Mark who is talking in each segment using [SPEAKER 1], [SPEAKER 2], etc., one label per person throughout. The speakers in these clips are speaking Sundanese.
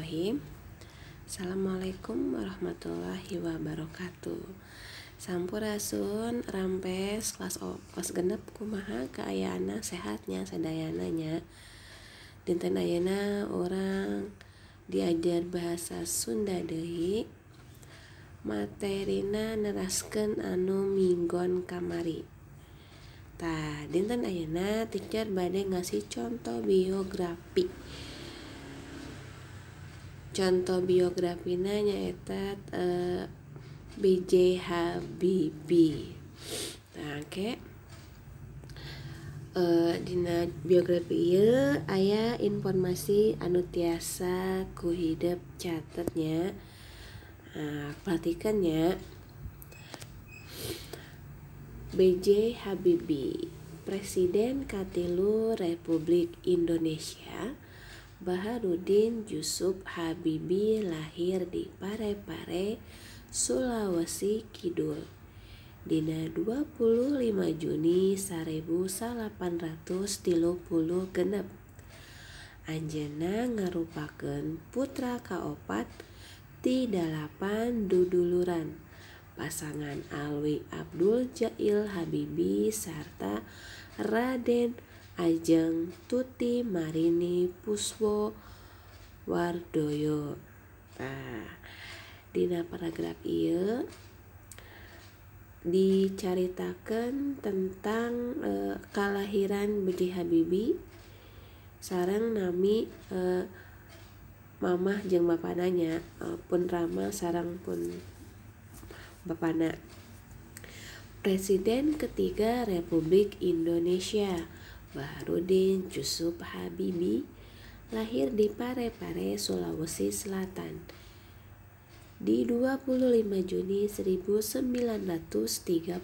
[SPEAKER 1] Bismillahirrahmanirrahim. Assalamualaikum warahmatullahi wabarakatuh. Sampurasun rampes kelas O, kelas genep kumaha kaayaanna sehatnya sadayana nya. Dinten ayeuna urang diajar bahasa Sunda deui. Materina neraskeun anu minggon kamari. Tah, dinten ayeuna teacher bade ngasih contoh biografi. Contoh biografina nyaeta B.J. Habibie. Nah, ke dina biografi ieu aya informasi anu tiasa ku hidep catetnya. Nah, perhatikan ya. B.J. Habibie, Presiden katilu Republik Indonesia. Baharudin Jusuf Habibie lahir di Parepare, Sulawesi Kidul dina 25 Juni 1836. Anjeunna ngarupakeun putra kaopat ti 8 duduluran pasangan Alwi Abdul Jail Habibie sarta Raden Ajeng Tuti Marini Puswo Wardoyo. Nah, dina paragraf ieu dicaritakeun tentang kalahiran B.J. Habibie sareng nami mamah jeung bapana nya, pun rama sareng pun bapana. Presiden ketiga Republik Indonesia Baharudin Jusuf Habibie lahir di Parepare, Sulawesi Selatan di 25 Juni 1936.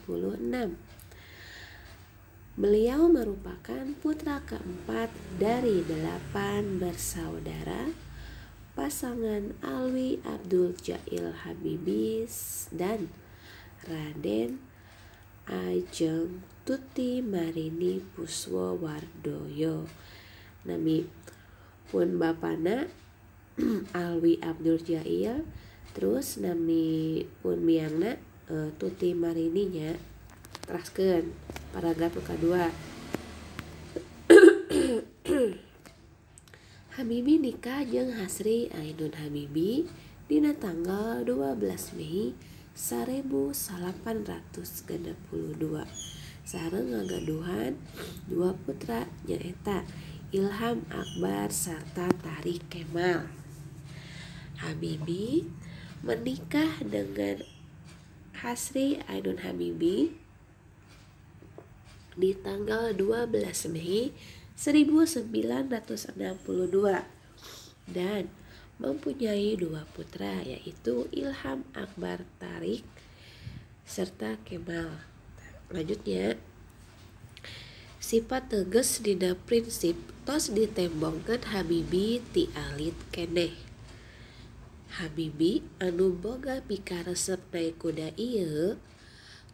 [SPEAKER 1] Beliau merupakan putra keempat dari 8 bersaudara pasangan Alwi Abdul Jail Habibie dan Raden Ajeng Tuti Marini Puswo Wardoyo. Nami pun bapana Alwi Abdul Jail, terus nami pun miangna Tuti Marini nya. Teraskeun paragraf kedua. Habibie nikah jeung Hasri Ainun Habibie dina tanggal 12 Mei 1862 sareng ngagaduhan 2 putra nyaeta Ilham Akbar sarta Tarik Kemal. Habibie menikah dengan Hasri Ainun Habibie di tanggal 12 Mei 1962 dan mempunyai 2 putra yaitu Ilham Akbar Tarik serta Kemal. Lanjutnya, sifat tegas dina prinsip tos ditembongkeun Habibie ti alit keneh. Habibie anu boga pikaresep naek kuda ieu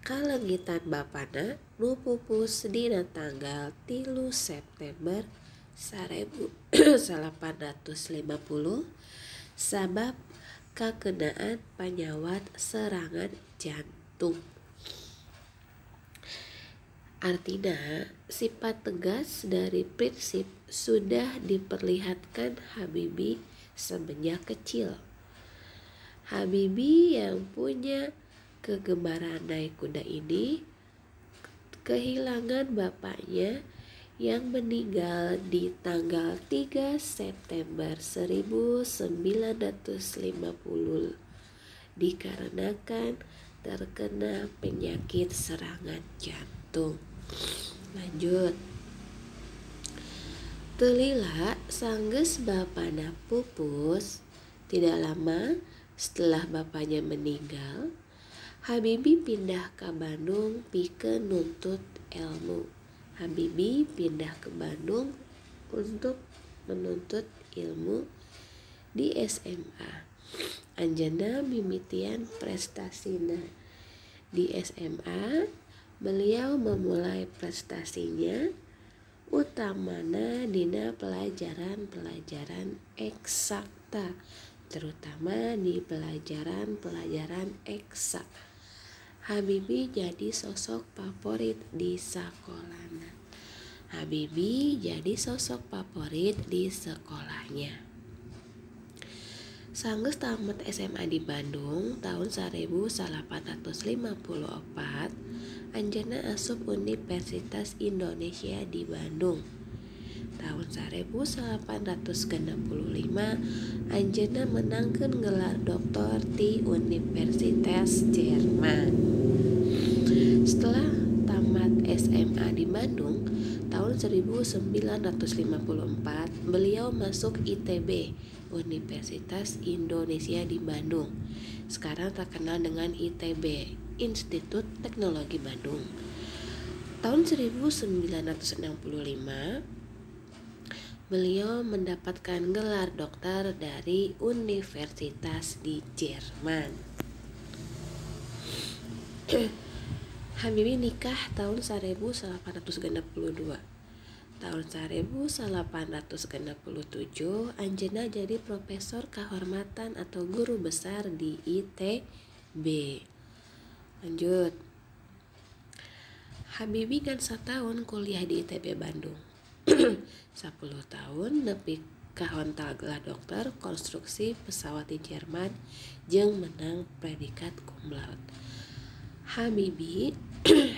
[SPEAKER 1] kalengitan bapana nu pupus dina tanggal 3 September 1850 sabab kakenaan panyawat serangan jantung. Artina, sifat tegas dari prinsip sudah diperlihatkan Habibie semenjak kecil. Habibie yang punya kegemaran naik kuda ini kehilangan bapaknya yang meninggal di tanggal 3 September 1950 dikarenakan terkena penyakit serangan jantung. Lanjut. Telila sanggeus bapana pupus, tidak lama setelah bapaknya meninggal, Habibie pindah ke Bandung pikeun nuntut ilmu. Habibie pindah ke Bandung untuk menuntut ilmu di SMA. Anjeunna mimitian prestasina di SMA. Beliau memulai prestasinya Utamana dina pelajaran-pelajaran eksakta, terutama di pelajaran-pelajaran eksak. Habibie jadi sosok favorit di sekolahna. Habibie jadi sosok favorit di sekolahnya. Sanggeus tamat SMA di Bandung tahun 1854, anjeunna asup Universitas Indonesia di Bandung. Tahun 1865 anjeunna meunangkeun gelar doktor ti Universitas Jerman. Setelah tamat SMA di Bandung tahun 1954, beliau masuk ITB, Universitas Indonesia di Bandung. Sekarang terkenal dengan ITB, Institut Teknologi Bandung. Tahun 1965, beliau mendapatkan gelar doktor dari Universitas di Jerman. Habibie nikah tahun 1862. Tahun 1867 anjeunna jadi profesor kehormatan atau guru besar di ITB. Lanjut. Habibie kan setahun kuliah di ITB Bandung. 10 tahun nepi kahontal gelar dokter konstruksi pesawat di Jerman jeung menang predikat cum laude. Habibie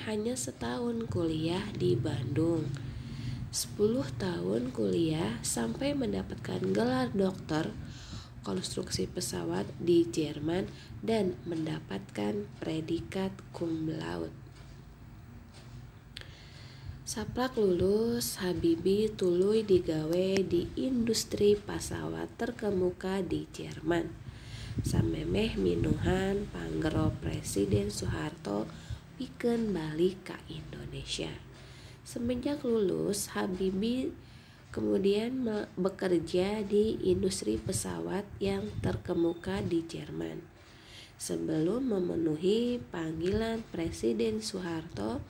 [SPEAKER 1] hanya setahun kuliah di Bandung. 10 tahun kuliah sampai mendapatkan gelar dokter konstruksi pesawat di Jerman dan mendapatkan predikat cum laude. Saplak lulus, Habibie tuluy digawe di industri pesawat terkemuka di Jerman. Samemeh minuhan panggero Presiden Soeharto pikeun balik ka Indonesia. Semenjak lulus, Habibie kemudian bekerja di industri pesawat yang terkemuka di Jerman. Sebelum memenuhi panggilan Presiden Soeharto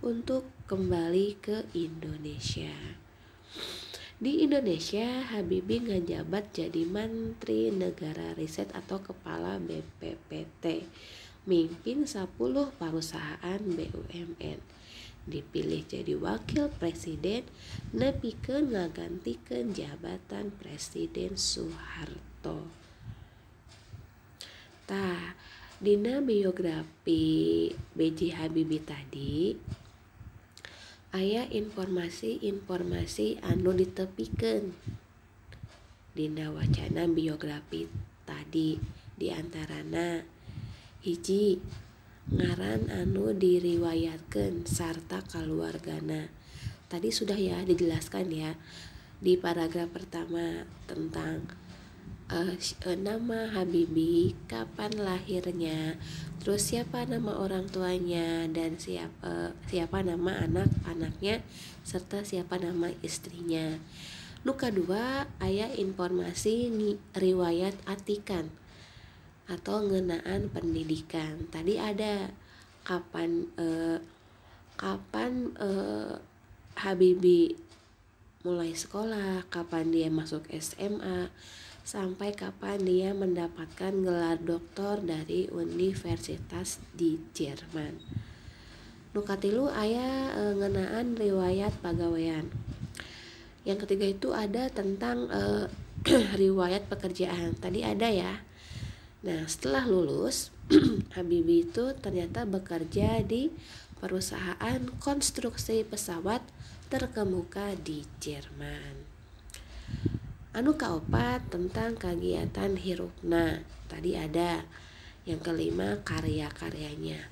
[SPEAKER 1] untuk kembali ke Indonesia. Di Indonesia, Habibie ngajabat jadi Menteri Negara Riset atau Kepala BPPT, mimpin 10 perusahaan BUMN. Dipilih jadi wakil presiden nepikeun ngagantikeun jabatan Presiden Soeharto. Tah, dina biografi B.J. Habibie tadi aya informasi-informasi anu ditepikeun dina wacana biografi tadi, diantarana hiji, ngaran anu diriwayatkeun sarta kaluargana. Tadi sudah ya dijelaskan ya di paragraf pertama tentang nama Habibie, kapan lahirnya, terus siapa nama orang tuanya, dan siapa nama anak-anaknya, serta siapa nama istrinya. Nu kadua aya informasi riwayat atikan atau ngeunaan pendidikan. Tadi ada kapan Habibie mulai sekolah, kapan dia masuk SMA, sampai kapan dia mendapatkan gelar doktor dari universitas di Jerman. Nu katilu aya ngeunaan riwayat pagawean. Yang ketiga itu ada tentang riwayat pekerjaan. Tadi ada ya. Nah, setelah lulus, Habibie itu ternyata bekerja di perusahaan konstruksi pesawat terkemuka di Jerman. Anu kaopat tentang kegiatan hirupna. Tadi ada. Yang kelima karya-karyanya.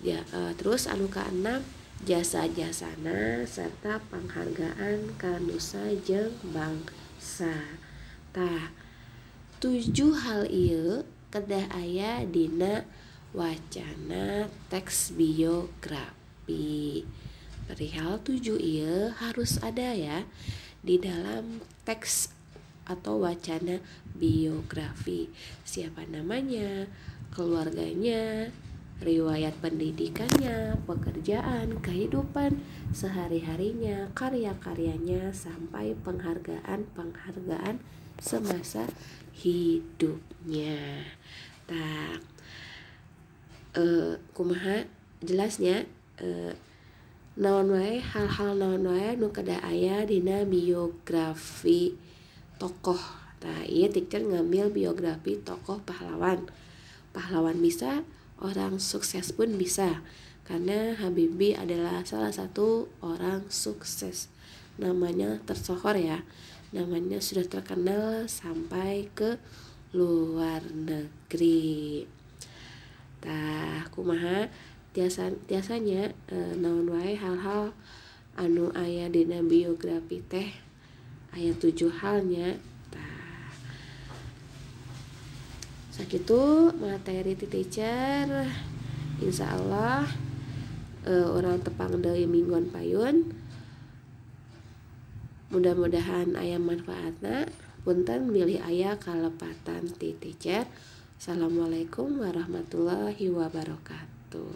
[SPEAKER 1] Ya, terus anu keenam jasa-jasana serta penghargaan ka nusa jeung bangsa. Tah, 7 hal ieu kedah aya dina wacana teks biografi. Perihal 7 ieu harus ada ya di dalam teks atau wacana biografi. Siapa namanya, keluarganya, Riwayat pendidikannya, pekerjaan, kehidupan sehari-harinya, karya-karyanya, sampai penghargaan-penghargaan semasa hidupnya. Tah, kumaha jelasnya, naon wae hal-hal naon wae nu kedah aya dina biografi tokoh. Tah, ieu teacher ngambil biografi tokoh pahlawan. Pahlawan bisa, orang sukses pun bisa, karena Habibie adalah salah satu orang sukses. Namanya tersohor ya, namanya sudah terkenal sampai ke luar negeri. Tah, kumaha tiasanya, naon wae hal-hal anu aya dina biografi teh, aya 7 halnya. Tah, sakitu materi ti teacher. Insyaallah, urang tepang deui mingguan payun. Mudah-mudahan aya manfaatna. Punten bilih aya kalepatan ti teacher. Assalamualaikum warahmatullahi wabarakatuh.